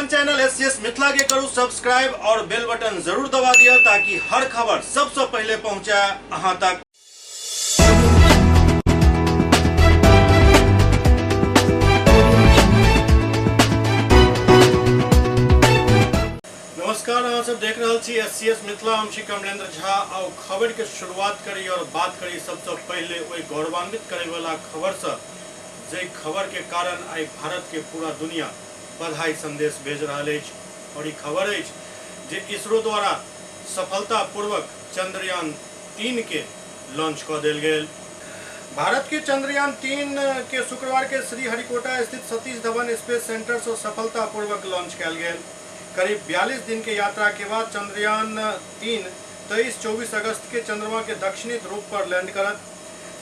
अपन channel SCS Mithila के करू सब्सक्राइब और बेल बटन जरूर दबा दिया ताकि हर खबर सबसे पहले पहुंचे अहां तक। नमस्कार, अहाँ सब देख रहल छी एससीएस मिथिला। हम छी कमलेंद्र झा। और खबर के शुरुआत करी और बात करी सबसे पहले ओहि गौरवान्वित करे वाला खबर से, जे खबर के कारण आई भारत के पूरा दुनिया बधाई संदेश भेज रहल अछि। और ई खबर अछि जे इसरो द्वारा सफलतापूर्वक चंद्रयान 3 के लॉन्च कऽ देल गेल। भारत के चंद्रयान 3 के शुक्रवार के श्रीहरिकोटा स्थित सतीश धवन स्पेस सेंटर से सफलतापूर्वक लॉन्च कयल गेल। करीब 42 दिन के यात्रा के बाद चंद्रयान 3 23-24 अगस्त के चंद्रमा के दक्षिणी ध्रुव पर लैंड करत।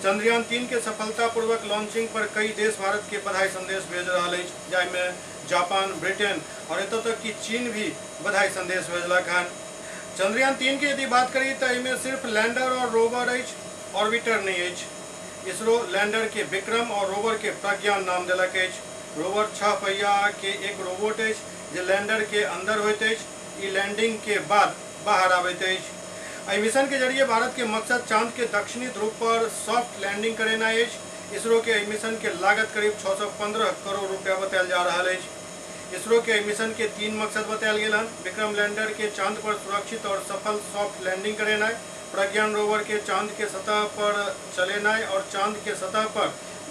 चंद्रयान 3 के सफलतापूर्वक लॉन्चिंग पर कई देश भारत के बधाई संदेश भेज रहल अछि, जाहिमे जापान, ब्रिटेन और एतय तक कि चीन भी बधाई संदेश भेजलक हन। चंद्रयान 3 के यदि बात करी तो एहिमे सिर्फ लैंडर और रोवर अछि, ऑर्बिटर नहीं अछि। इसरो लैंडर के विक्रम और रोवर के प्रज्ञान नाम देलक अछि। रोवर 6 पहिया के एक रोबोट अछि जे लैंडर के अंदर होइत अछि। ई लैंडिंग के बाद बाहर आबैत अछि। एहि मिशन के जरिए भारत के मकसद चांद के दक्षिणी ध्रुव पर सॉफ्ट लैंडिंग करेनाइ अछि। इसरो के एहि मिशन के लागत करीब 615 करोड़ रुपया बतायल जा रहल अछि। इसरो के एहि मिशन के 3 मकसद बतायल गेल हन। विक्रम लैंडर के चांद पर सुरक्षित और सफल सॉफ्ट लैंडिंग करेनाइ, प्रज्ञान रोवर के चांद के सतह पर चलेनाइ और चांद के सतह पर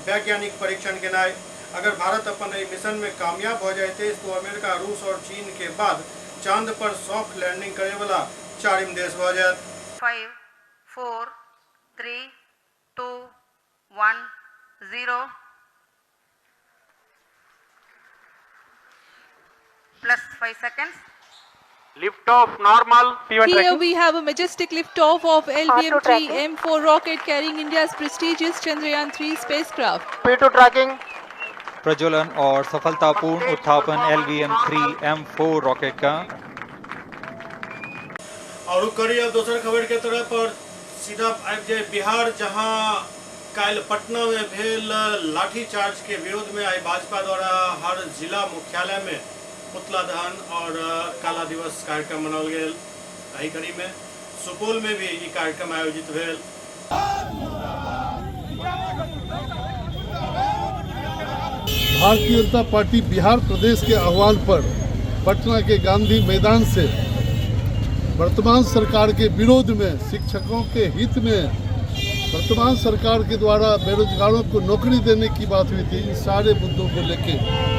वैज्ञानिक परीक्षण केनाइ। अगर भारत अपन एहि मिशन में कामयाब भऽ जाइत अछि तो अमेरिका, रूस और चीन के बाद चांद पर सॉफ्ट लैंडिंग करे वाला चारिम देश भऽ जायत। 5, 4, 3, 2, 1, 0 plus 5 seconds. Lift off normal. P1 Here tracking. we have a majestic liftoff of LVM-3 tracking. M4 rocket carrying India's prestigious Chandrayaan-3 spacecraft. P2 tracking. प्रज्वलन और सफलतापूर्ण उत्थापन LVM-3 M4 rocket का। और करी अब दोसर खबर के तरफ और सीधा आबि जाए बिहार, जहां काल्हि पटना में भेल लाठीचार्ज के विरोध में आई भाजपा द्वारा हर जिला मुख्यालय में पुतला दहन और काला दिवस कार्यक्रम मनाओल गेल। एहि कड़ी में सुपौल में भी ई कार्यक्रम आयोजित भेल। भारतीय जनता पार्टी बिहार प्रदेश के आह्वान पर पटना के गांधी मैदान से वर्तमान सरकार के विरोध में, शिक्षकों के हित में, वर्तमान सरकार के द्वारा बेरोजगारों को नौकरी देने की बात हुई थी, इन सारे मुद्दों को लेके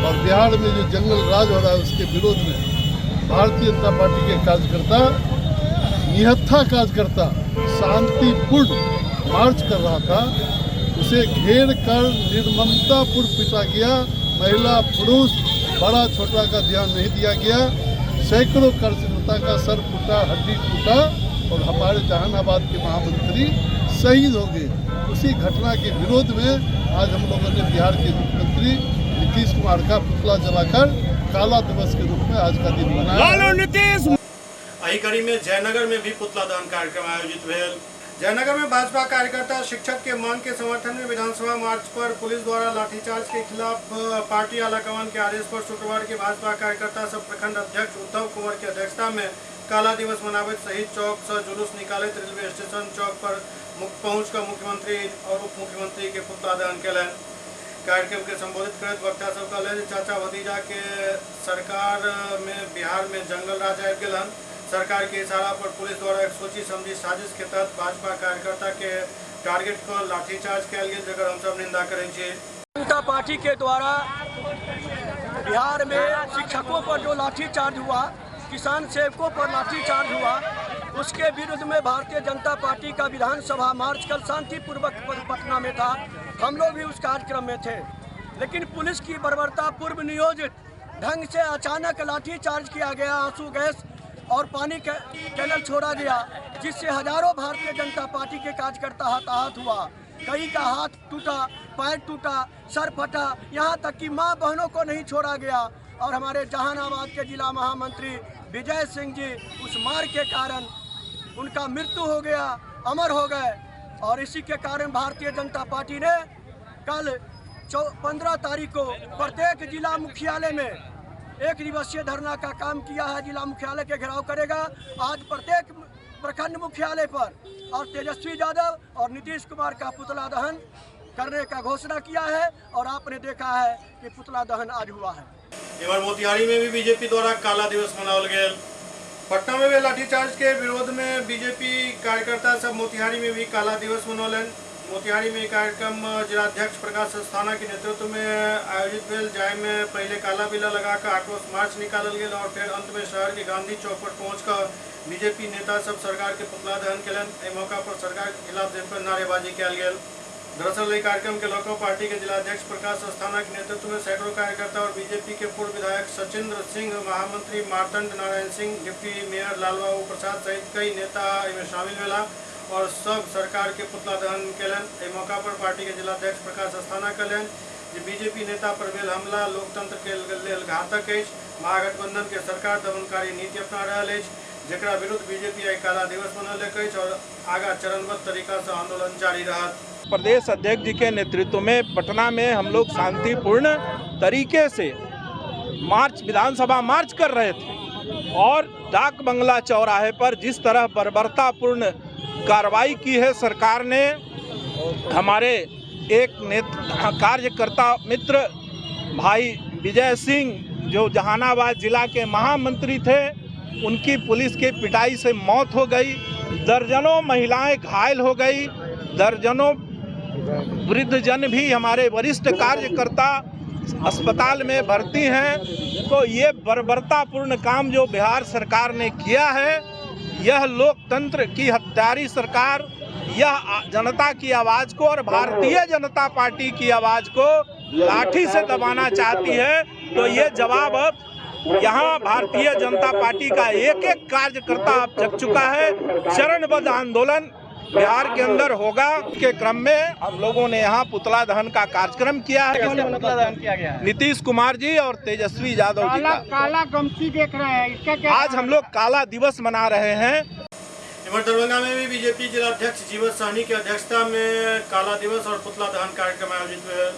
और बिहार में जो जंगल राज हो रहा है उसके विरोध में भारतीय जनता पार्टी के कार्यकर्ता, निहत्था कार्यकर्ता शांतिपूर्ण मार्च कर रहा था, उसे घेर कर निर्ममतापूर्ण पीटा गया। महिला, पुरुष, बड़ा छोटा का ध्यान नहीं दिया गया। सैकड़ों कार्यकर्ता का सर फूटा, हड्डी टूटा और हमारे जहानाबाद के महामंत्री शहीद हो गए। उसी घटना के विरोध में आज हम लोगों ने बिहार के मुख्यमंत्री नीतीश कुमार का पुतला जलाकर काला दिवस के रूप में आज का दिन मनाया है। एहि कड़ी में जयनगर में भी पुतला दहन कार्यक्रम आयोजित भेल। जयनगर में भाजपा कार्यकर्ता शिक्षक के मांग के समर्थन में विधानसभा मार्च पर पुलिस द्वारा लाठीचार्ज के खिलाफ पार्टी आलाकमान के आदेश पर शुक्रवार के भाजपा कार्यकर्ता सब प्रखंड अध्यक्ष उद्धव कुंवर के अध्यक्षता में काला दिवस मनाबैत शहीद चौक से जुलूस निकालैत रेलवे स्टेशन चौक पर पहुंच कर मुख्यमंत्री और उप मुख्यमंत्री के पुतला दहन केलनि। कार्यक्रम के संबोधित करैत वक्ता सब कहलनि जे चाचा भतीजा के सरकार में बिहार में जंगल राज आबि गेल हन। सरकार के इशारा पर पुलिस द्वारा एक सोची समझी साजिश के तहत भाजपा कार्यकर्ता के टारगेट कर लाठीचार्ज कयल गेल, जकर हम सब निंदा करै छी। जनता पार्टी के द्वारा बिहार में शिक्षकों पर जो लाठीचार्ज हुआ, किसान सेवकों पर लाठीचार्ज हुआ, उसके विरुद्ध में भारतीय जनता पार्टी का विधानसभा मार्च कल शांतिपूर्वक पटना में था। हम लोग भी उस कार्यक्रम में थे, लेकिन पुलिस की बर्बरता पूर्व नियोजित ढंग से अचानक लाठीचार्ज किया गया, आंसू गैस और पानी के कैनल छोड़ा गया, जिससे हजारों भारतीय जनता पार्टी के कार्यकर्ता हताहत हुआ। कई का हाथ टूटा, पैर टूटा, सर फटा, यहाँ तक कि माँ बहनों को नहीं छोड़ा गया। और हमारे जहानाबाद के जिला महामंत्री विजय सिंह जी उस मार के कारण उनका मृत्यु हो गया, अमर हो गए। और इसी के कारण भारतीय जनता पार्टी ने कल 15 तारीख को प्रत्येक जिला मुख्यालय में एक दिवसीय धरना का काम किया है, जिला मुख्यालय के घेराव करेगा। आज प्रत्येक प्रखंड मुख्यालय पर और तेजस्वी यादव और नीतीश कुमार का पुतला दहन करने का घोषणा किया है और आपने देखा है कि पुतला दहन आज हुआ है। इधर मोतिहारी में भी बीजेपी द्वारा काला दिवस मनावल गेल। पटना में भी लाठीचार्ज के विरोध में बीजेपी कार्यकर्ता सब मोतिहारी में भी काला दिवस मनौलनि। मोतिहारी में कार्यक्रम जिलाध्यक्ष प्रकाश अस्थाना के नेतृत्व में आयोजित भेल, जाहि में पहले काला बिला लगाकर आक्रोश मार्च निकालल गेल और फिर अंत में शहर के गांधी चौक पर पहुंचकर बीजेपी नेता सब सरकार के पुतला दहन केलनि। एहि मौका पर सरकार के खिलाफ जमकर नारेबाजी कयल गेल। दरअसल एहि कार्यक्रम के लऽ कऽ पार्टी के जिलाध्यक्ष प्रकाश अस्थाना के नेतृत्व में सैकड़ों कार्यकर्ता और बीजेपी के पूर्व विधायक सचिंद्र सिंह, महामंत्री मार्तंड नारायण सिंह, डिप्टी मेयर लालबाबू प्रसाद सहित कई नेता एहिमे शामिल भेला और सब सरकार के पुतला दहन केलनि। एहि मौका पर पार्टी के जिलाध्यक्ष प्रकाश अस्थाना कहलनि जे बीजेपी नेता पर भेल हमला लोकतंत्र के लेल घातक अछि। महागठबंधन के सरकार दमनकारी नीति अपना रहल अछि, जकरा विरुद्ध बीजेपी आइ काला दिवस मनौलक अछि और आगा चरणबद्ध तरीका से आंदोलन जारी रहत। प्रदेश अध्यक्ष जी के नेतृत्व में पटना में हम लोग शांतिपूर्ण तरीके से मार्च, विधानसभा मार्च कर रहे थे और डाक बंगला चौराहे पर जिस तरह बर्बरतापूर्ण कार्रवाई की है सरकार ने, हमारे एक नेता कार्यकर्ता मित्र भाई विजय सिंह जो जहानाबाद जिला के महामंत्री थे, उनकी पुलिस के पिटाई से मौत हो गई, दर्जनों महिलाएं घायल हो गई, दर्जनों वृद्धजन भी हमारे वरिष्ठ कार्यकर्ता अस्पताल में भर्ती हैं। तो ये बर्बरतापूर्ण काम जो बिहार सरकार ने किया है, यह लोकतंत्र की हत्यारी सरकार, यह जनता की आवाज़ को और भारतीय जनता पार्टी की आवाज़ को लाठी से दबाना चाहती है। तो ये जवाब अब यहाँ भारतीय जनता पार्टी का एक एक कार्यकर्ता अब जग चुका है। चरणबद्ध आंदोलन बिहार के अंदर होगा के क्रम में हम लोगों ने यहाँ पुतला दहन का कार्यक्रम किया है। पुतला दहन किया गया है नीतीश कुमार जी और तेजस्वी यादव जी का। काला गमछी देख रहे हैं, इसका क्या? आज हम लोग काला दिवस मना रहे हैं। इधर दरभंगा में भी बीजेपी जिलाध्यक्ष जीवन सहनी की अध्यक्षता में काला दिवस और पुतला दहन कार्यक्रम आयोजित हुए।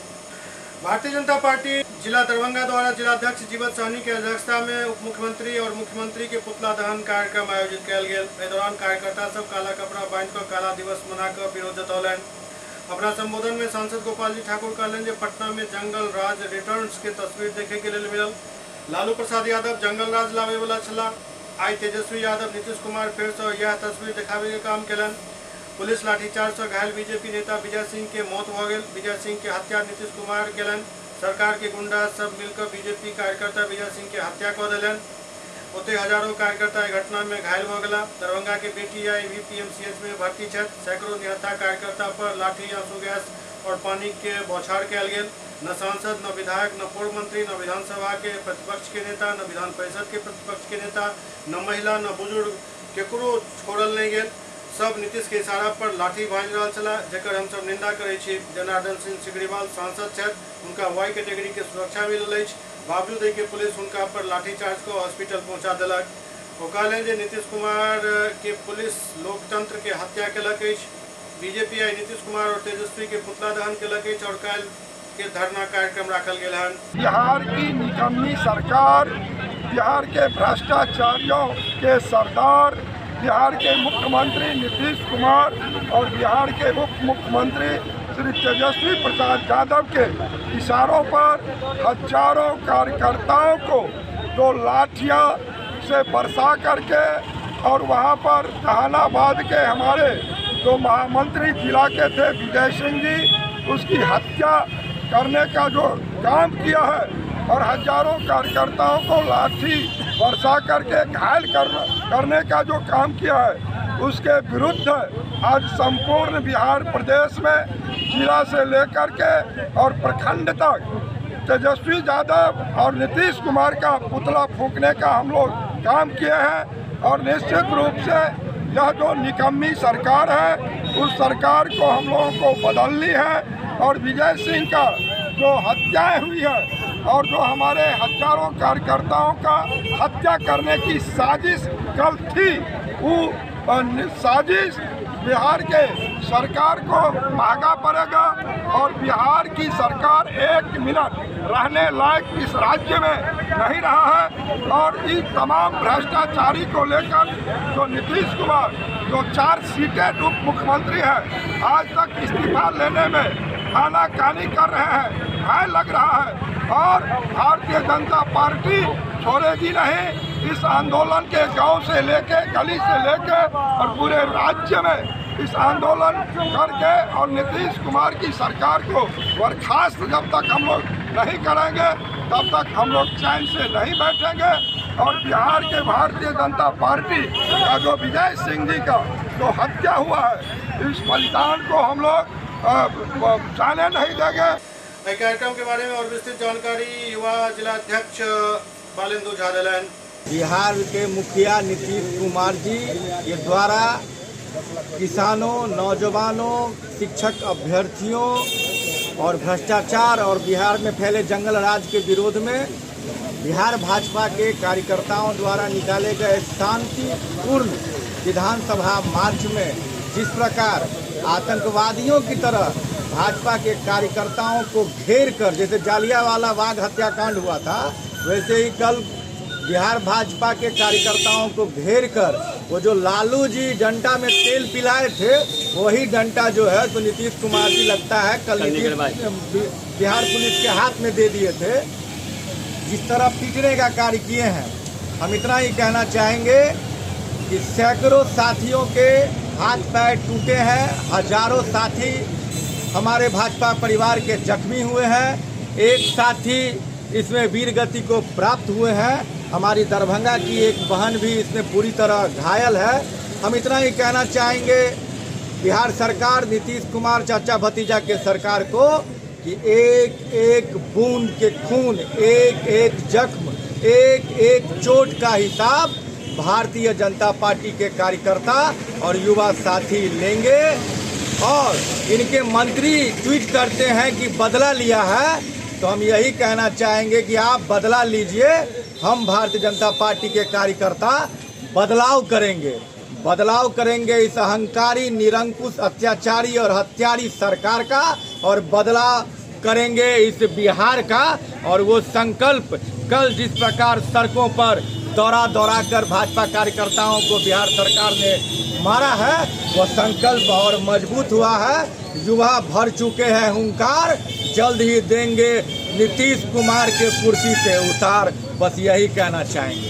भारतीय जनता पार्टी जिला दरभंगा द्वारा जिलाध्यक्ष जीवन सहनी के अध्यक्षता में उप मुख्यमंत्री और मुख्यमंत्री के पुतला दहन कार्यक्रम आयोजित कयल गेल। एहि दौरान कार्यकर्ता सब काला कपड़ा बांधि कऽ काला दिवस मना कऽ विरोध जतौलनि। अपना संबोधन में सांसद गोपाल जी ठाकुर कहलनि जे पटना में जंगल राज रिटर्न्स के तस्वीर देखे के लेल मिलल। लालू प्रसाद यादव जंगल राज लाबे वाला छलाह, आइ तेजस्वी यादव नीतीश कुमार फेर से यह तस्वीर देखाबे के काम केलनि। पुलिस लाठीचार्ज से घायल बीजेपी नेता विजय सिंह के मौत भऽ गेल। विजय सिंह के हत्या नीतीश कुमार केलनि। सरकार के गुंडा सब मिलकर बीजेपी कार्यकर्ता विजय सिंह के हत्या कऽ देलनि। ओतहि हजारों कार्यकर्ता एहि घटना में घायल भऽ गेला। दरभंगा के बेटी आई भी पीएमसीएच में भर्ती छथि। सैकड़ों निहत्था कार्यकर्ता पर लाठी, आंसू गैस और पानी के बौछार कयल गेल। न सांसद, न विधायक, न पूर्व मंत्री, न विधानसभा के प्रतिपक्ष के नेता, न विधान परिषद के प्रतिपक्ष के नेता, न महिला, न बुजुर्ग, केकरो छोड़ल नहीं गेल। सब नीतीश के इशारा पर लाठी भाँजि रहल छलाह, जकर हम सब निंदा करै छी। जनार्दन सिंह सिग्रीवाल सांसद छथि, हुनका वाई कैटेगरी के सुरक्षा मिलल अछि, बावजूद एहिके पुलिस हुनका पर लाठीचार्ज कऽ हॉस्पिटल पहुंचा देलक। ओ कहलनि जे नीतीश कुमार के पुलिस लोकतंत्र के हत्या केलक अछि। बीजेपी आई नीतीश कुमार और तेजस्वी के पुतला दहन केलक अछि और काल्हि के धरना कार्यक्रम राखल गेल हन। बिहार की निकम्मी सरकार, बिहार के भ्रष्टाचारियों के सरदार, बिहार के मुख्यमंत्री नीतीश कुमार और बिहार के उप मुख्यमंत्री श्री तेजस्वी प्रसाद यादव के इशारों पर हजारों कार्यकर्ताओं को जो लाठियां से बरसा करके और वहां पर जहानाबाद के हमारे जो महामंत्री जिला के थे विजय सिंह जी, उसकी हत्या करने का जो काम किया है और हजारों कार्यकर्ताओं को लाठी वर्षा करके घायल करने का जो काम किया है, उसके विरुद्ध आज संपूर्ण बिहार प्रदेश में जिला से लेकर के और प्रखंड तक तेजस्वी यादव और नीतीश कुमार का पुतला फूंकने का हम लोग काम किए हैं। और निश्चित रूप से यह जो निकम्मी सरकार है, उस सरकार को हम लोगों को बदलनी है। और विजय सिंह का जो हत्याएं हुई है और जो हमारे हजारों कार्यकर्ताओं का हत्या करने की साजिश कल थी, वो साजिश बिहार के सरकार को महंगा पड़ेगा और बिहार की सरकार एक मिनट रहने लायक इस राज्य में नहीं रहा है। और इस तमाम भ्रष्टाचारी को लेकर जो नीतीश कुमार जो 4 सीटें उप मुख्यमंत्री है, आज तक इस्तीफा लेने में आनाकानी कर रहे हैं, भय लग रहा है। और भारतीय जनता पार्टी छोड़ेगी नहीं इस आंदोलन के, गांव से लेके गली से लेके और पूरे राज्य में इस आंदोलन करके और नीतीश कुमार की सरकार को बर्खास्त जब तक हम लोग नहीं करेंगे तब तक हम लोग चैन से नहीं बैठेंगे। और बिहार के भारतीय जनता पार्टी का जो विजय सिंह जी का जो हत्या हुआ है, इस बलिदान को हम लोग जाने नहीं देंगे। कार्यक्रम के बारे में और विस्तृत जानकारी युवा जिला अध्यक्ष बालेंदु झा देलनि। बिहार के मुखिया नीतीश कुमार जी के द्वारा किसानों, नौजवानों, शिक्षक अभ्यर्थियों और भ्रष्टाचार और बिहार में फैले जंगल राज के विरोध में बिहार भाजपा के कार्यकर्ताओं द्वारा निकाले गए शांतिपूर्ण विधानसभा मार्च में जिस प्रकार आतंकवादियों की तरह भाजपा के कार्यकर्ताओं को घेर कर, जैसे जालियांवाला बाग हत्याकांड हुआ था, वैसे ही कल बिहार भाजपा के कार्यकर्ताओं को घेर कर वो जो लालू जी डंडा में तेल पिलाए थे, वही डंडा जो है तो नीतीश कुमार जी लगता है कल बिहार पुलिस के हाथ में दे दिए थे। जिस तरह पीटने का कार्य किए हैं, हम इतना ही कहना चाहेंगे कि सैकड़ों साथियों के हाथ पैर टूटे हैं, हजारों साथी हमारे भाजपा परिवार के जख्मी हुए हैं, एक साथी इसमें वीरगति को प्राप्त हुए हैं, हमारी दरभंगा की एक बहन भी इसमें पूरी तरह घायल है। हम इतना ही कहना चाहेंगे बिहार सरकार, नीतीश कुमार चाचा भतीजा के सरकार को कि एक एक बूंद के खून, एक एक जख्म, एक एक चोट का हिसाब भारतीय जनता पार्टी के कार्यकर्ता और युवा साथी लेंगे। और इनके मंत्री ट्वीट करते हैं कि बदला लिया है, तो हम यही कहना चाहेंगे कि आप बदला लीजिए, हम भारतीय जनता पार्टी के कार्यकर्ता बदलाव करेंगे, बदलाव करेंगे इस अहंकारी, निरंकुश, अत्याचारी और हत्यारी सरकार का, और बदला करेंगे इस बिहार का। और वो संकल्प कल जिस प्रकार सड़कों पर दौरा दौरा कर भाजपा कार्यकर्ताओं को बिहार सरकार ने मारा है, वह संकल्प और मजबूत हुआ है। युवा भर चुके हैं हुंकार, जल्द ही देंगे नीतीश कुमार के कुर्सी से उतार, बस यही कहना चाहेंगे।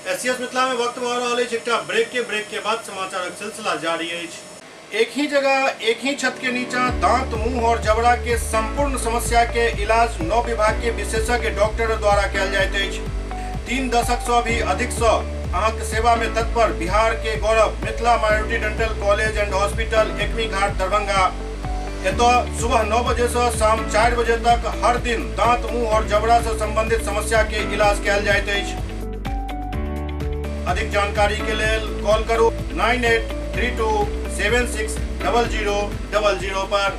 एससीएस मिथिला में वक्त भऽ रहल अछि एकटा ब्रेक के बाद समाचारक सिलसिला जारी अछि। एक ही जगह एक ही छत के नीचा दांत, मुंह और जबड़ा के संपूर्ण समस्या के इलाज 9 विभाग के विशेषज्ञ डॉक्टर द्वारा कयल जाइत अछि। 3 दशक से भी अधिक से अहाँके सेवा में तत्पर बिहार के गौरव Mithila minority dental college and hospital, Ekmi Ghat, Darbhanga. एतऽ सुबह 9 बजे से शाम 4 बजे तक हर दिन दांत, मुंह और जबड़ा से संबंधित समस्या के इलाज कयल जाइत अछि। अधिक जानकारी के लेल कॉल करू 9832 760000 पर।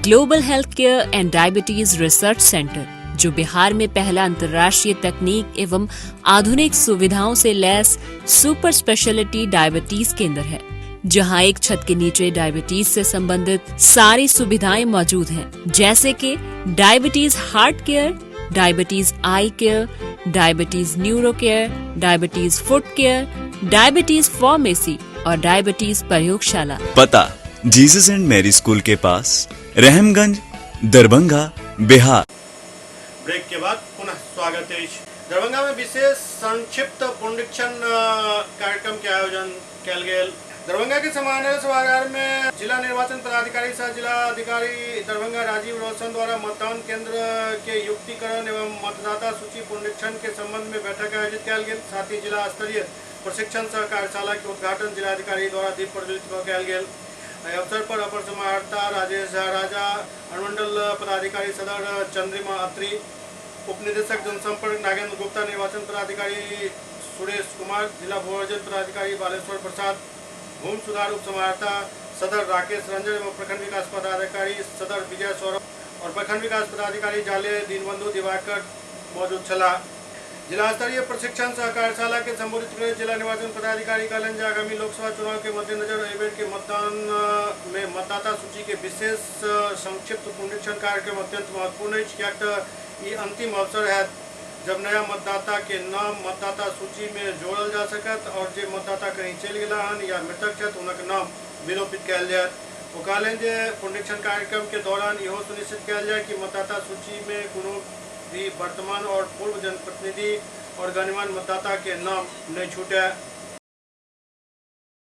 Global health care and diabetes research centre, जो बिहार में पहला अंतर्राष्ट्रीय तकनीक एवं आधुनिक सुविधाओं से लैस सुपर स्पेशलिटी डायबिटीज केंद्र है, जहां एक छत के नीचे डायबिटीज से संबंधित सारी सुविधाएं मौजूद हैं, जैसे कि diabetes heart care, diabetes eye care, diabetes neuro care, diabetes foot care, diabetes pharmacy और डायबिटीज प्रयोगशाला। पता जीसस एंड मैरी स्कूल के पास, रहमगंज, दरभंगा, बिहार। ब्रेक के बाद पुनः स्वागत है। दरभंगा में विशेष संक्षिप्त पुनरीक्षण कार्यक्रम के आयोजन कयल गेल। दरभंगा के समाहरणालय सभागार में जिला निर्वाचन पदाधिकारी सह जिला अधिकारी दरभंगा राजीव रोशन द्वारा मतदान केंद्र के युक्तिकरण एवं मतदाता सूची पुनरीक्षण के संबंध में बैठक आयोजित कयल गेल। साथ ही जिला स्तरीय प्रशिक्षण सह कार्यशाला के उद्घाटन जिलाधिकारी द्वारा दीप प्रज्वलित कयल गेल। एहि अवसर पर अपर समाहर्ता राजेश झा राजा, अनुमंडल पदाधिकारी सदर चंद्रिमा अत्री, उप निदेशक जनसंपर्क नागेंद्र गुप्ता, निर्वाचन पदाधिकारी सुरेश कुमार, जिला भूअर्जन पदाधिकारी बालेश्वर प्रसाद, भूमि सुधार उप समाहर्ता सदर राकेश रंजन एवं प्रखंड विकास पदाधिकारी सदर विजय सौरभ और प्रखंड विकास पदाधिकारी जाले दीनबंधु दिवाकर मौजूद छलाह। जिला स्तरीय प्रशिक्षण सह कार्यशाला के संबोधित करैत जिला निर्वाचन पदाधिकारी कहलनि जे आगामी लोकसभा चुनाव के मद्देनजर एहि बेर के मतदान में मतदाता सूची के विशेष संक्षिप्त पुनरीक्षण कार्यक्रम अत्यंत महत्वपूर्ण अछि, किएक तऽ ई अंतिम अवसर हैत जब नया मतदाता के नाम मतदाता सूची में जोड़ल जा सकत और जे मतदाता कहीं चलि गेला हन या मृतक छथि हुनक नाम विलोपित कयल जायत। ओ कहलनि जे पुनरीक्षण कार्यक्रम के दौरान इहो सुनिश्चित कयल जाय कि मतदाता सूची में कोनो भी वर्तमान और पूर्व जनप्रतिनिधि और गणमान्य मतदाता के नाम नहीं छूटे।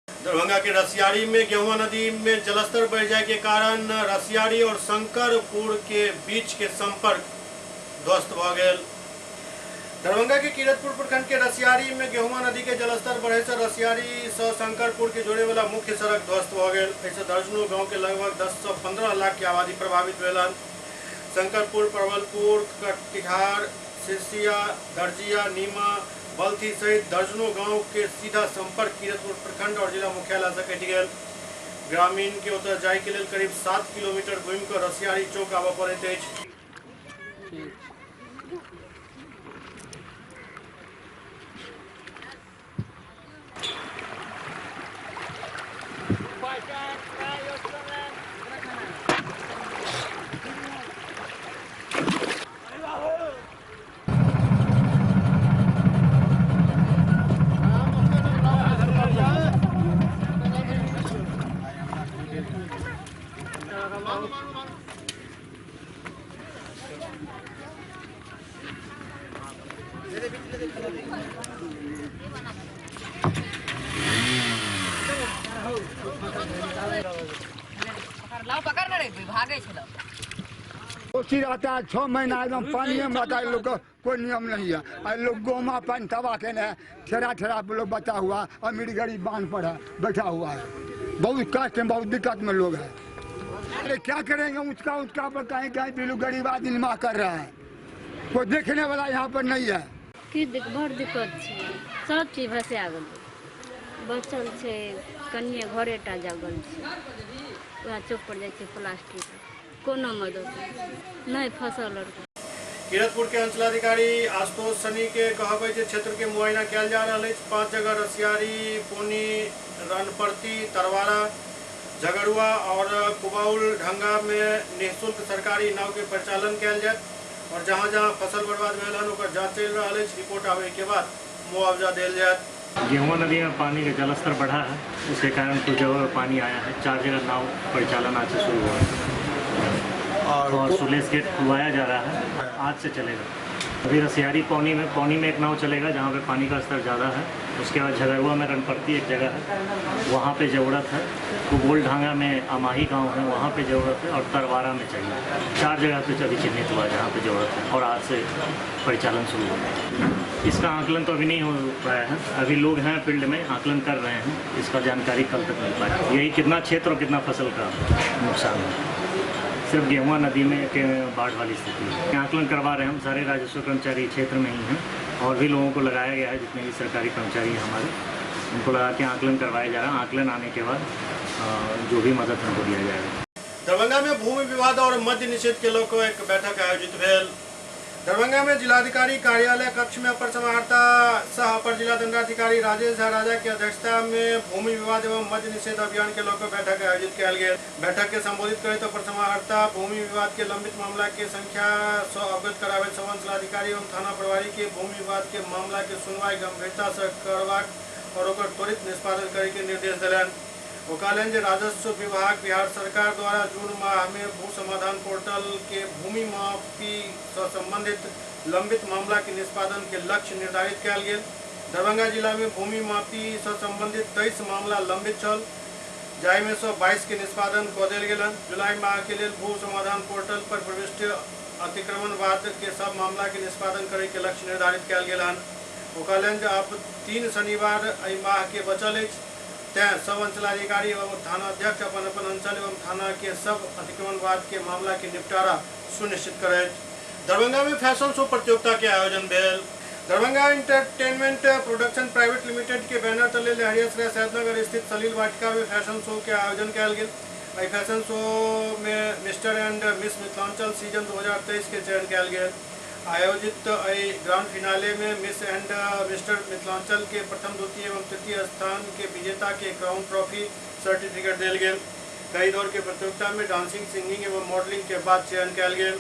दरभंगा के रसियारी में गेहुआ नदी में जलस्तर बढ़ जाए के कारण रसियारी और शंकरपुर के बीच के संपर्क ध्वस्त भ गेल। दरभंगा के कीरतपुर प्रखंड के रसियारी में गेहुआ नदी के जलस्तर बढ़े से रसियारी से शंकरपुर के जोड़े वाला मुख्य सड़क ध्वस्त भ गेल। एहिसँ दर्जनों गांव के लगभग 10 से 15 लाख के आबादी प्रभावित भेल। शंकरपुर, परवलपुर, कटिहार, सिरसिया, दर्जिया, नीमा, बल्थी सहित दर्जनों गांव के सीधा संपर्क कीरतपुर प्रखंड और जिला मुख्यालय से कटि गेल। ग्रामीण के ओतय जाय के लेल करीब 7 किलोमीटर घूमि कऽ रसियारी चौक आबय पड़ैत अछि। कोसी रहता है 6 महीना एकदम पानी में रहता है, लोग का कोई नियम नहीं है। और लोग गोमा पानी तबाह के है, ठेरा ठेरा पर लोग बचा हुआ, अमीर गरीब बांध पर है बैठा हुआ है। बहुत कष्ट में, बहुत दिक्कत में लोग हैं। अरे क्या करेंगे, ऊँचका ऊँचका पर कहीं कहीं भी लोग गरीब आदमी माँ कर रहा है, कोई देखने वाला यहाँ पर नहीं है। की बड़ दिक्कत छै, सब चीज भसिया गेल, बचल छै कनिए घरेटा जगल छै, वएह चौक पर जाइ छै प्लास्टिक, कोनो मदद नहीं फसल। कीरतपुर के अंचलाधिकारी आशुतोष सनी के कहब अछि जे क्षेत्र के मुआयना कयल जा रहल अछि। 5 जगह रसियारी, पोनी, रनपर्ती, तरवारा, झगड़ुआ और कुबाउल ढंगा में निःशुल्क सरकारी नाव के परिचालन कयल जायत और जहाँ जहाँ फसल बर्बाद भेल हन ओकर जांच चलि रहल अछि। रिपोर्ट आबय के बाद मुआवजा देल जायत। गेहुआ नदी में पानी का जलस्तर बढ़ा है, उसके कारण कुछ जगह पर पानी आया है। 4 जगह नाव परिचालन आज से शुरू हुआ है और सुलेस गेट खुलवाया जा रहा है, आज से चलेगा। अभी रसियारी पौनी में एक नाव चलेगा जहाँ पे पानी का स्तर ज़्यादा है। उसके बाद झगड़ुआ में रणपट्टी एक जगह है, वहाँ पे ज़रूरत है। कुबोल ढांगा में अमाही गांव है, वहाँ पे ज़रूरत है। और तरवारा में चाहिए। 4 जगह पे अभी चिन्हित हुआ जहाँ पे ज़रूरत है और आज से परिचालन शुरू हो गया। इसका आंकलन तो अभी नहीं हो पाया है, अभी लोग हैं फील्ड में आंकलन कर रहे हैं, इसका जानकारी कल तक मिल पाएगी। यही कितना क्षेत्र और कितना फसल का नुकसान है, सिर्फ गेहुआ नदी में के बाढ़ वाली स्थिति है। आंकलन करवा रहे हैं हम, सारे राजस्व कर्मचारी क्षेत्र में ही हैं और भी लोगों को लगाया गया है, जितने भी सरकारी कर्मचारी हैं हमारे, उनको लगा के आंकलन करवाया जा रहा है। आंकलन आने के बाद जो भी मदद उनको दिया जाएगा। दरभंगा में भूमि विवाद और मद्य निषेध के लोग एक बैठक आयोजित भेल। दरभंगा में जिलाधिकारी कार्यालय कक्ष में अपर समाहर्ता सह अपर जिला दंडाधिकारी राजेश झा राजा की अध्यक्षता में भूमि विवाद एवं मद्य निषेध अभियान के लऽ कऽ बैठक आयोजित कयल गेल। बैठक के संबोधित करैत अपर समाहर्ता भूमि विवाद के लंबित मामला के संख्या से अवगत कराबैत सब अंचलाधिकारी एवं थाना प्रभारी के भूमि विवाद के मामला के सुनवाई गंभीरता से करबाक और ओकर त्वरित निष्पादन करे के निर्देश देलनि। ओ कहलनि जे राजस्व विभाग बिहार सरकार द्वारा जून माह में भू समाधान पोर्टल के भूमि मापी से संबंधित लंबित मामला के निष्पादन के लक्ष्य निर्धारित कयल गेल। दरभंगा जिला में भूमि मापी से संबंधित 23 मामला लंबित छल, जाहिमे से 22 के निष्पादन कऽ देल गेल। जुलाई माह के लेल भू समाधान पोर्टल पर प्रविष्ट अतिक्रमणवाद के सब मामला के निष्पादन करे के लक्ष्य निर्धारित कयल गेल हन। ओ कहलनि जे आब 3 शनिवार एहि माह के बचल अछि, तें सब अंचलाधिकारी एवं थानाध्यक्ष अपन अपन अंचल एवं थाना के सब अतिक्रमणवाद के मामला के निपटारा सुनिश्चित करैत। दरभंगा में फैशन शो प्रतियोगिता के आयोजन भेल। Darbhanga entertainment production private limited के बैनर तले लहरियासराय सैदनगर स्थित सलील वाटिका में फैशन शो के आयोजन कयल गेल। एहि फैशन शो में mister and miss Mithilanchal season 2023 के चयन कयल गेल। आयोजित एहि ग्रांड फिनाले में मिस एंड मिस्टर मिथिलांचल के प्रथम, द्वितीय एवं तृतीय स्थान के विजेता के क्राउन ट्रॉफी सर्टिफिकेट देल गेल। कई दौर के प्रतियोगिता में डांसिंग, सिंगिंग एवं मॉडलिंग के बाद चयन कयल गेल।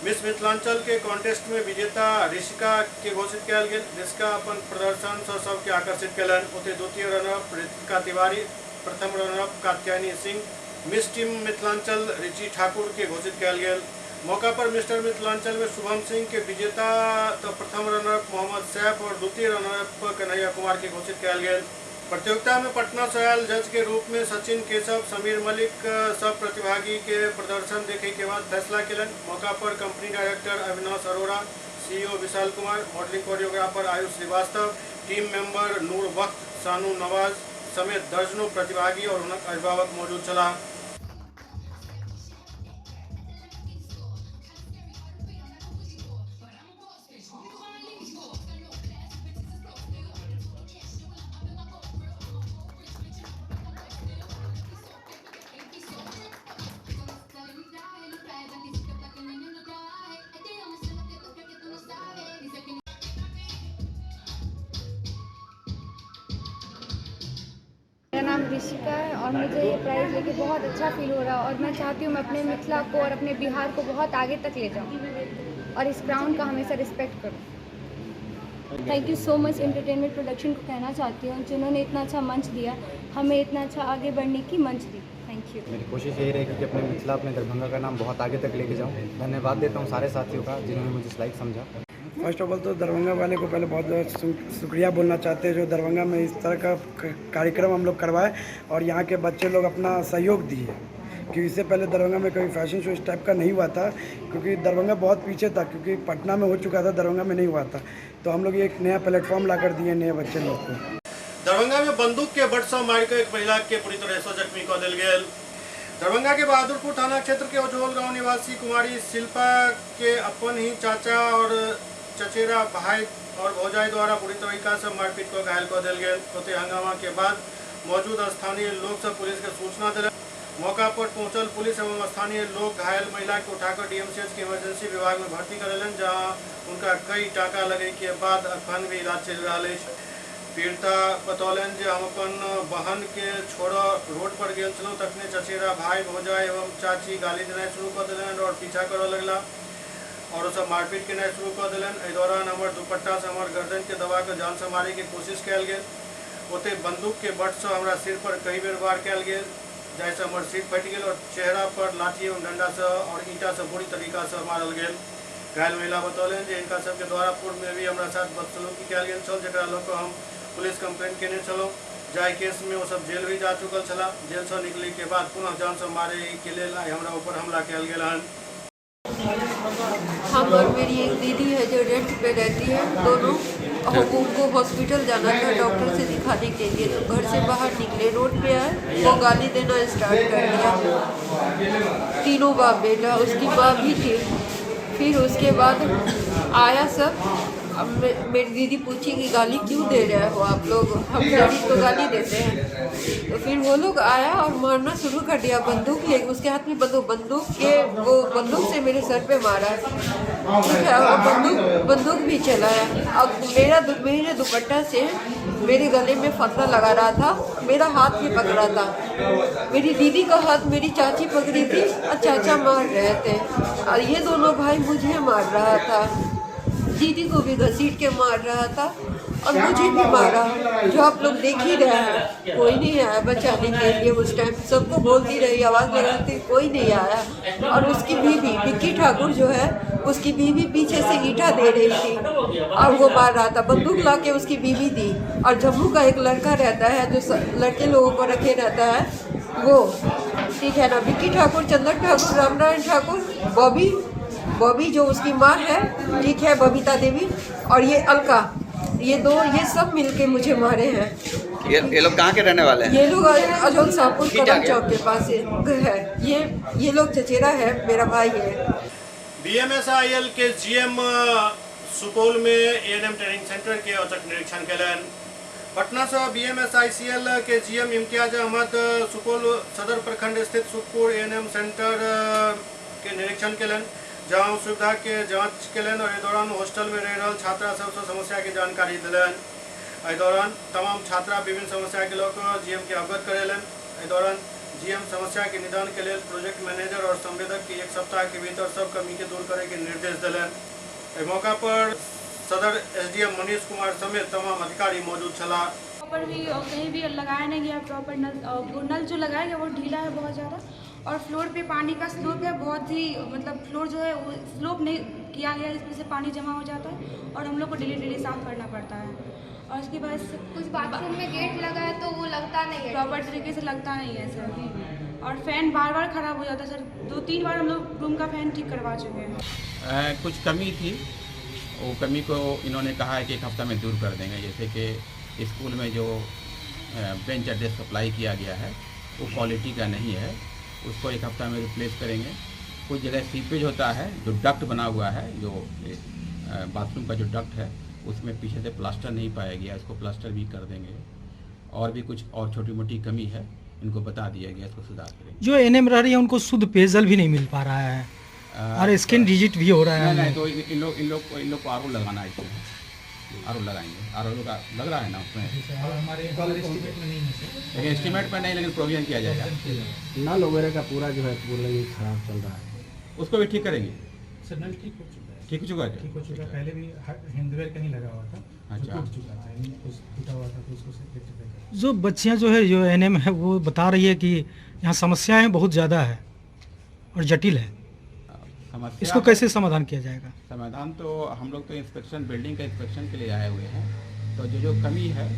मिस मिथिलांचल के कॉन्टेस्ट में विजेता ऋषिका के घोषित कयल गेल। ऋषिका अपन प्रदर्शन से सबके आकर्षित कयलनि। ओतहि द्वितीय रनरअप रितिका तिवारी, प्रथम runner up Katyayani Singh, miss team Mithilanchal Richi Thakur के घोषित कयल गेल। मौका पर मिस्टर मिथिलांचल में शुभम सिंह के विजेता तो प्रथम रनरअप मोहम्मद सैफ और द्वितीय रनरअप कन्हैया कुमार के घोषित कयल गेल। प्रतियोगिता में पटना से आयल जज के रूप में सचिन केशव, समीर मलिक सब प्रतिभागी के प्रदर्शन देखे के बाद फैसला केलनि। मौका पर company director Avinash Arora, CEO Vishal Kumar, modelling choreographer Ayush Srivastava, team member Noor Bakht, Sanu Nawaz समेत दर्जनों प्रतिभागी और हुनक अभिभावक मौजूद छलाह। मेरा नाम ऋषिका है और मुझे ये प्राइज़ लेके बहुत अच्छा फील हो रहा है और मैं चाहती हूँ मैं अपने मिथिला को और अपने बिहार को बहुत आगे तक ले जाऊँ और इस क्राउन का हमेशा रिस्पेक्ट करूँ। Thank you so much entertainment production को कहना चाहती हूँ जिन्होंने इतना अच्छा मंच दिया, हमें इतना अच्छा आगे बढ़ने की मंच दी। Thank you. मेरी कोशिश यही रहेगी कि अपने मिथिला, अपने दरभंगा का नाम बहुत आगे तक लेके जाऊँ। धन्यवाद देता हूँ सारे साथियों का जिन्होंने मुझे इस लायक समझा। फर्स्ट ऑफ ऑल तो दरभंगा वाले को पहले बहुत बहुत शुक्रिया बोलना चाहते हैं जो दरभंगा में इस तरह का कार्यक्रम हम लोग करवाए और यहाँ के बच्चे लोग अपना सहयोग दिए, क्योंकि इससे पहले दरभंगा में कभी फैशन शो इस टाइप का नहीं हुआ था, क्योंकि दरभंगा बहुत पीछे था, क्योंकि पटना में हो चुका था, दरभंगा में नहीं हुआ था। तो हम लोग ये एक नया प्लेटफॉर्म ला कर दिए नए बच्चे लोग को। दरभंगा में बंदूक के बट से मारिकऽ एक महिला के बुरी तरह से जख्मी कऽ देल गेल। दरभंगा के बहादुरपुर थाना क्षेत्र के ओझोल गांव निवासी कुमारी शिल्पा के अपन ही चाचा और चचेरा भाई और भौजाई द्वारा बुरी तरीका से मारपीट को घायल कऽ देल गेल। ओतहि हंगामा के बाद मौजूद स्थानीय लोग सब पुलिस के सूचना दिलक। मौका पर पहुंचल पुलिस एवं स्थानीय लोग घायल महिला के उठाकर डीएमसीएच के इमरजेंसी विभाग में भर्ती करेलन, जहां उनका कई टाँका लगे के बाद अखन भी इलाज चलि रहल अछि। पीड़िता बतौलनि जे हम अपन बहन के छोड़ रोड पर गेल छलहुँ, तखने चचेरा भाई, भौजाई एवं चाची गाली देनाइ शुरू कऽ देलनि और पीछा करऽ लगला और सब मारपीट केनाइ शुरू कऽ देलनि। एहि दौरान हमर दुपट्टा से हमर गर्दन के दबा कऽ जान से मारे के कोशिश कयल गेल। ओतहि बंदूक के बट से हमरा सिर पर कई बेर वार कयल गेल, जाहिसँ हमर सिर फटि गेल और चेहरा पर लाठी एवं डंडा से और ईंटा से बुरी तरीका से मारल गेल। घायल महिला बतौलनि जे हिनका सबके द्वारा पूर्व में भी हमरा साथ बदसलूकी कयल गेल छल, जकरा लऽ कऽ हम पुलिस कंप्लेंट केने छलहुँ। जाहि केस में ओ सब जेल भी जा चुकल छलाह। जेल से निकले के बाद पुनः जान से मारे के लेल आइ हमरा ऊपर हमला कयल गेल हन। हम और मेरी एक दीदी है जो रेंट पे रहती है, दोनों उनको हॉस्पिटल जाना था डॉक्टर से दिखाने के लिए। तो घर से बाहर निकले, रोड पे आए, वो गाली देना स्टार्ट कर दिया। तीनों बाप बेटा, उसकी माँ भी थी। फिर उसके बाद आया सब। अब मेरी दीदी पूछी कि गाली क्यों दे रहे हो आप लोग, हम लेडीज को गाली देते हैं। तो फिर वो लोग आया और मारना शुरू कर दिया। बंदूक ले, उसके हाथ में बंदूक के वो बंदूक से मेरे सर पे मारा, ठीक है, और बंदूक भी चलाया। अब मेरे दुपट्टा से मेरे गले में फंदा लगा रहा था, मेरा हाथ भी पकड़ा था, मेरी दीदी का हाथ मेरी चाची पकड़ी थी और चाचा मार रहे थे, और ये दोनों भाई मुझे मार रहा था, दीदी को भी घसीट के मार रहा था और मुझे भी मारा, जो आप लोग देख ही रहे हैं। कोई नहीं आया बचाने के लिए उस टाइम, सबको बोलती रही, आवाज़ लगाती, कोई नहीं आया। और उसकी बीवी विक्की ठाकुर जो है, उसकी बीवी पीछे से ईंटा दे रही थी और वो मार रहा था। बंदूक ला के उसकी बीवी दी। और जम्मू का एक लड़का रहता है जो लड़के लोगों को रखे रहता है वो, ठीक है ना, विक्की ठाकुर, चंदन ठाकुर, रामनारायण ठाकुर, बॉबी जो उसकी माँ है, ठीक है, बबीता देवी, और ये अलका, ये दो, ये सब मिलके मुझे मारे हैं। ये लोग कहाँ के रहने वाले हैं? ये लोग अजोल शाहपुर कदम चौक के पास है। ये लोग चचेरा है, मेरा भाई है। बीएमएसआईएल के जीएम सुपौल में एएनएम ट्रेनिंग सेंटर के औचक निरीक्षण केलनि। पटना से बीएमएसआईसीएल के जीएम इम्तियाज अहमद सुपौल सदर प्रखंड स्थित सुखपुर एएनएम सेंटर के निरीक्षण केलनि। जहां सुविधा के जांच केलनि और एहि दौरान हॉस्टल में रहि रहल छात्रा सबसँ समस्या के जानकारी देलनि। एहि दौरान तमाम छात्रा विभिन्न समस्या के लऽ कऽ जीएम के अवगत करेलनि। एहि दौरान जीएम समस्या के निदान के लेल प्रोजेक्ट मैनेजर और संवेदक के एक सप्ताह के भीतर सब कमी के दूर करे के निर्देश देलनि। एहि मौका पर सदर एसडीएम मनीष कुमार समेत तमाम अधिकारी मौजूद छलाह। प्रॉपर भी और कहीं भी लगाया नहीं गया प्रॉपर नल, वो नल जो लगाया गया वो ढीला है बहुत ज़्यादा और फ्लोर पे पानी का स्लोप है बहुत ही, मतलब फ्लोर जो है वो स्लोप नहीं किया गया, इसमें से पानी जमा हो जाता है और हम लोग को डेली डेली साफ करना पड़ता है। और उसके बाद कुछ बाथरूम में गेट लगा है तो वो लगता नहीं है प्रॉपर तरीके से, लगता नहीं है सर। और फैन बार बार ख़राब हो जाता है सर, 2-3 बार हम लोग रूम का फैन ठीक करवा चुके हैं। कुछ कमी थी, वो कमी को इन्होंने कहा है कि एक हफ्ता में दूर कर देंगे। जैसे कि स्कूल में जो बेंच और डेस्क सप्लाई किया गया है वो क्वालिटी का नहीं है, उसको एक हफ्ता में रिप्लेस करेंगे। कुछ जगह सीपेज होता है, जो डक्ट बना हुआ है, जो बाथरूम का जो डक्ट है उसमें पीछे से प्लास्टर नहीं पाया गया, इसको प्लास्टर भी कर देंगे। और भी कुछ और छोटी मोटी कमी है, इनको बता दिया गया, इसको सुधार करेंगे। जो एनएम रह रही है उनको शुद्ध पेयजल भी नहीं मिल पा रहा है और स्किन डिजिट भी हो रहा है। नहीं, तो इन लोग को आरओ लगाना है, इसमें आरओ लगाएंगे। आरओ का लग रहा है ना उसमें, हमारे एस्टीमेट में नहीं है, लेकिन एस्टीमेट में नहीं, लेकिन प्रोविजन किया जाएगा। नल वगैरह का पूरा जो है पूरा ये खराब चल रहा है, उसको भी ठीक करेंगे सर। नल ठीक हो चुका है, ठीक हो चुका है, ठीक हो चुका है। पहले भी हैंडवेयर का नहीं लगा हुआ था, अच्छा टूट चुका था, कुछ टूटा हुआ था तो उसको रेक्टिफाई कर। जो बच्चियाँ जो है जो एनएम है वो बता रही है कि यहाँ समस्याएँ बहुत ज़्यादा है और जटिल है, इसको कैसे समाधान किया जाएगा? समाधान तो हम लोग तो इंस्पेक्शन, बिल्डिंग का इंस्पेक्शन के लिए आए हुए हैं, तो जो जो कमी है,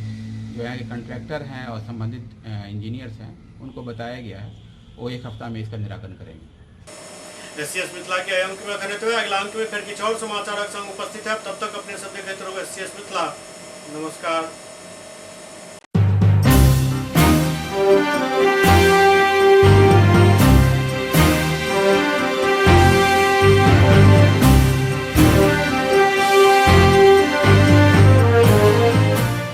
जो यहाँ के कंट्रैक्टर हैं और संबंधित इंजीनियर्स हैं उनको बताया गया है, वो एक हफ्ता में इसका निराकरण करेंगे। एससीएस मिथिला के अंक में अखन एतबे, अगला अंक में फिर किछु और समाचारक संग उपस्थित है। तब तक अपने सब देखैत रहू एससीएस मिथिला। नमस्कार।